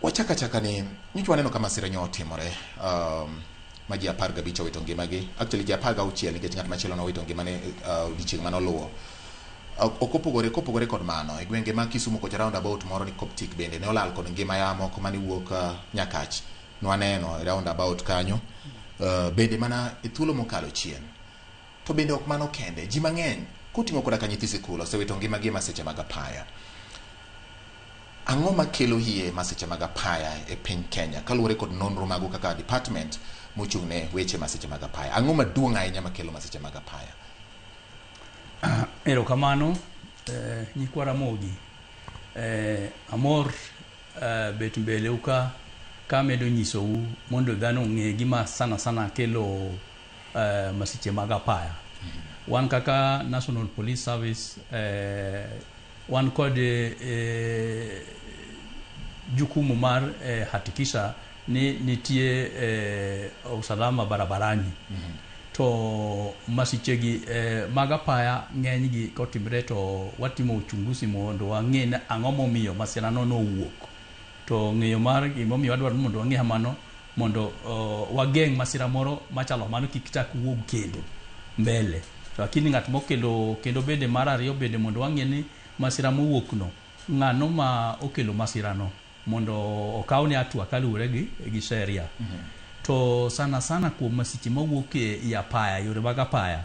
Wachak achaka ni nyocha waneno ka masira nyo otimore ma ji 15 owito ngimagi. Actually ji 16 nikech ng'at machielo nowito ngimane odiochieng' mane oluwo. Ok opogore kopogore kod mano, e gwenge ma Kisumu kocha roundabout moro ni Coptic bende ne olal kod ngima ya moko mane wuok Nyakach. Nwaneno e roundabout kanyo. Bende mana e thuolo mokalo chien. To bende ok mano kende, ji mang'eny koting'o koda ka nyithi sikul osewito ngimagi e masiche mag apaya. Ang'o makelo hie masiche mag apaya e piny Kenya kaluwore kod nonro magu kaka department mochung' ne weche masiche mag apaya? Ang'o maduong' ahinya makelo masiche mag apaya? Erokamano nyikwa Ramogi. Amor bet mbele u ka kamedo nyisou mondo dhano ong'e gima sana sana kelo masiche mag apaya. Wan kaka National Police Service wan kod jukumu mar hakikisha ni nitie usalama barabarani. To masiche gi mag apaya ng'eny gi kotimre to watimo uchunguzi mondo wang'e ni ang'o momiyo masira no nowuok. To ng'eyo mar gimomiyo wadwaro ni mondo wang'e kamano mondo wageng' masira moro machalo mano kik chak wuog kendo mbele. To lakini ng'at mokelo kendo bende mar ariyo bende mondo wang'e ni masira mowuok no ng'ano ma okelo masira no mondo okawne hatua kaluwore gi sheria. To sana sana kuom masiche mawuok e apaya, yore mag apaya,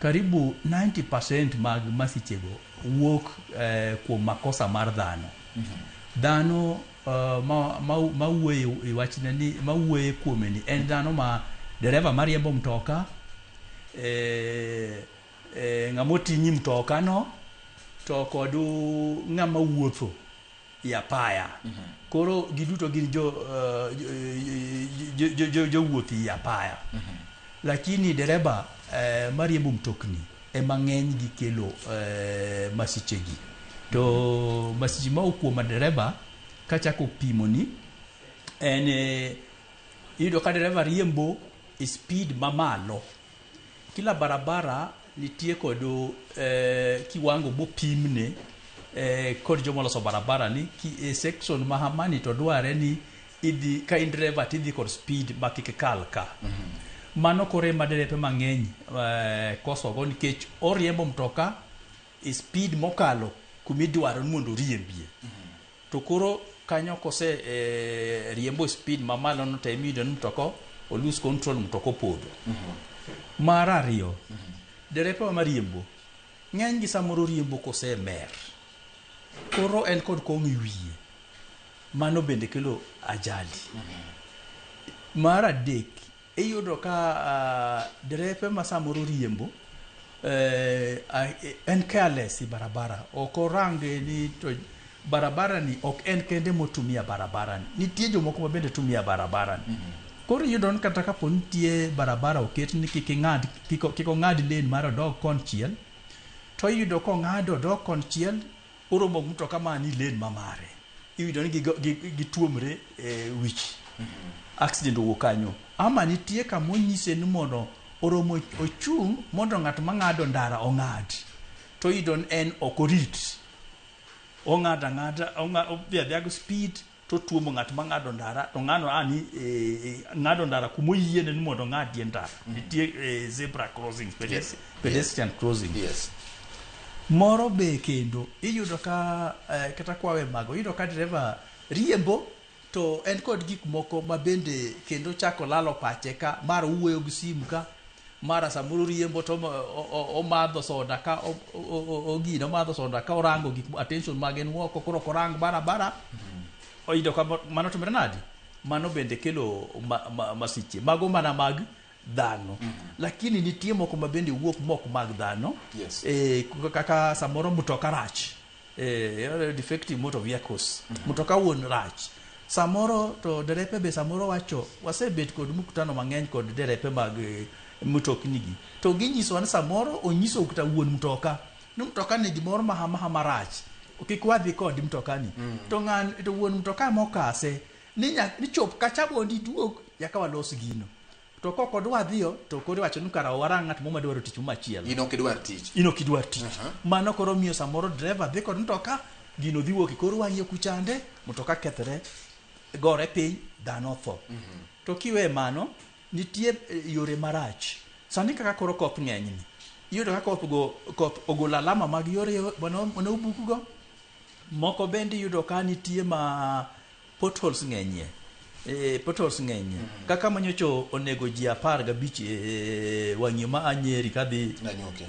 karibu 90% mag masichego wuok kuom makosa mar dhano. Dhano ma wuoyo e wachne ni ma wuoye kuome ni en dhano ma dereva mariembo mtoka, ng'ama oting'i mtoka no to kod ng'ama wuotho e apaya. Koro giduto gin jo jowuoth e apaya. Lakini dereba mariembo mtokni ema ng'eny gi kelo masiche gi. To masiche ma kuom dereba kachako pimo ni en iyudo ka dereva riembo e speed mamalo. Kila barabara nitie kod kiwango mopimne kod jomoloso barabara ni ki, e section ma hamani to dware ni idhi ka in driver tidhi kod speed ma kik kal ka. Mano koro ema derepe mang'eny kosogo nikech oriembo mtoka e speed mokalo kumidwaro ni mondo oriembie. To koro kanyo kose riembo e speed mamalo no to emiyudo ni mtoka o lose control, mtoka opodho. Mar ariyo, derepe wa mariembo ng'eny gi samoro riembo kosemer. Koro en kod kong'o e wiye. Mano bende kelo ajali. Mar adek, iyudo ka derepe ma samoro riembo en careless e barabara. Ok orang ni to barabara ni ok en kende motumia barabara ni. Nitie jomoko ma bende tumia barabara ni. Koro iyudo ni kata kapo nitie barabara oket ni kik ing'ad, kik ong'ad lane mar odog konchiel, to iyudo kong'ado odok konchiel, oromo gi mtoka mani lane ma mare. Iyudo ni gituomre e wich. Accident owuok kanyo. Ama nitie kama onyise ni mondo oromo ochung' mondo ng'at mang'ado ndara ong'ad. To iyudo ni en ok orit. Ong'ado ang'ada, odhi adhiya gi speed to tuomo ng'at mang'ado ndara to ng'ano a ni ng'ado ndara kumoyiene ni mondo ong'adie ndara. Nitie zebra crossing, pedestrian crossing. Moro be kendo iyudo ka kata kwawe mago iyudo ka dereva riembo to en kod gik moko ma bende kendo chako lalo pache ka mara owuoyo gi simu ka mara samoro riembo to omadho soda ka ogino omadho soda ka orango gik attention mage en oko koro ok orang barabara. Oyudo ka mano timore nadi? Mano bende kelo masiche mago mana mag dhano. Lakini nitie moko ma bende wuok mok mag dhano. Kaka samoro mtoka rach. Defective motor vehicles. Mtoka wuon rach. Samoro to derepe be samoro wacho wasebet kod mkutano mang'eny kod derepe mag mtokni gi. To ginyisowa ni samoro onyiso kata wuon mtoka ni mtoka ni gimoro maha marach. Kik wadhi kod mtoka ni. To ng'an to wuon mtoka mokase ni ni chop kacha mondo iduog nyaka walos gino. To kok odwa dhiyo to koro iwacho ni kara warang ng'at moro madwaro tich machielo. In ok idwar tich. In ok idwar tich. Mano koro miyo samoro driver dhi kod mtoka, gino dhi wuok e kor wang'e kuchande, mtoka kethre. gore piny, dhano tho. To kiwe mano, nitie yore marach. Sani kaka koro koth ng'eny ni, iyudo ka koth go koth ogolo alama mag yore mane obuk go. Moko bende iyudo ka nitie ma potholes ng'enyie. Potholes ng'enyie. Kaka manyocho onego ji 15 e wang'yo ma a Nyeri kadhi Nanyuki.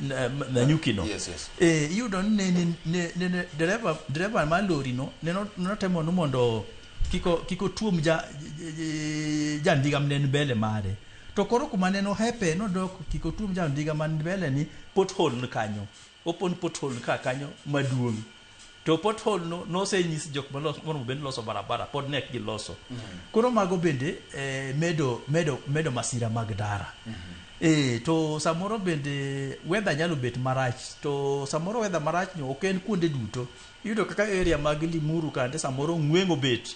Nanyuki no. Yes. Iyudo ni ne dereva mar lori no notemo ni mondo kik otuom ja ndiga mane ni mbele mare. To koro kuma ne nohepe nodok kik otuom ja ndiga man mbele ni pothole ni kanyo. Open pothole ni ka kanyo maduong'. To pothole no nosenyis jok monego bed ni loso barabara pod ne ok giloso. Koro mago bende medo masira mag ndara. To samoro bende weather nyalo bet marach, to samoro weather marach no ok en kuonde duto. Iyudo kaka area mag Limuru kande samoro ng'weng'o bet.